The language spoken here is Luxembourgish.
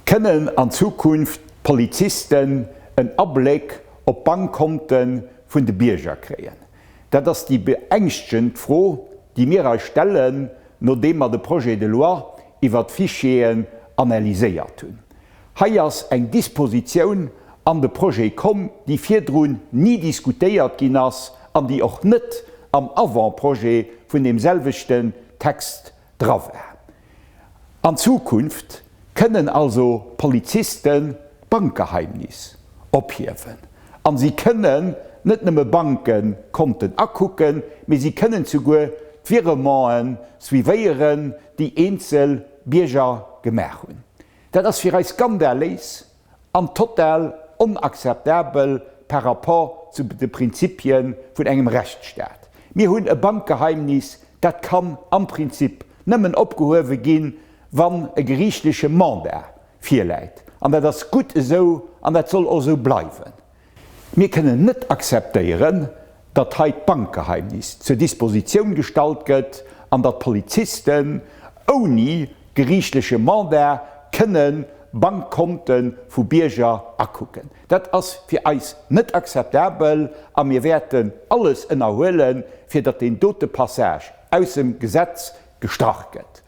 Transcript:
Kënnen an Zukunft d'Polizisten en Abléck op d'Bankkonte vun de Bierger kréien? Dat ass déi beängschtegend Fro, déi mir eis stellen, nodeem mer de Projet de loi iwwert d'Fichieren analyséiert hunn. Hei ass eng Dispositioun an de Projet komm, déi virdrun ni diskutéiert ginn ass an déi och net am Avant-projet vun deem selwechten Text dra war. An Zukunft kënnen also Polizisten d'Bankgeheimnis ophiewen an si kënnen net nëmme Bankekonten akucken, mee si kënnen souguer d'Virementen suivéieren, déi eenzel Bierger gemaach hunn. Dat ass fir eis skandaléis an total onakzeptabel par rapport zu de Prinzipie vun engem Rechtsstaat. Mir hunn e Bankgeheimnis, dat kann am Prinzip nëmmen opgehuewe ginn, wann e geriichtleche Mandat virläit. An dat ass gutt esou an dat soll och esou bleiwen. Mir kënnen net akzeptéieren, datt hei d'Bankgeheimnis zur Dispositioun gestallt gëtt an datt Polizisten ouni geriichtleche Mandat kënne Bankkonte vu Bierger akucken. Dat ass fir eis net akzeptabel a mir wäerten alles ënnerhuelen, fir datt deen dote Passage aus dem Gesetz gestrach gëtt.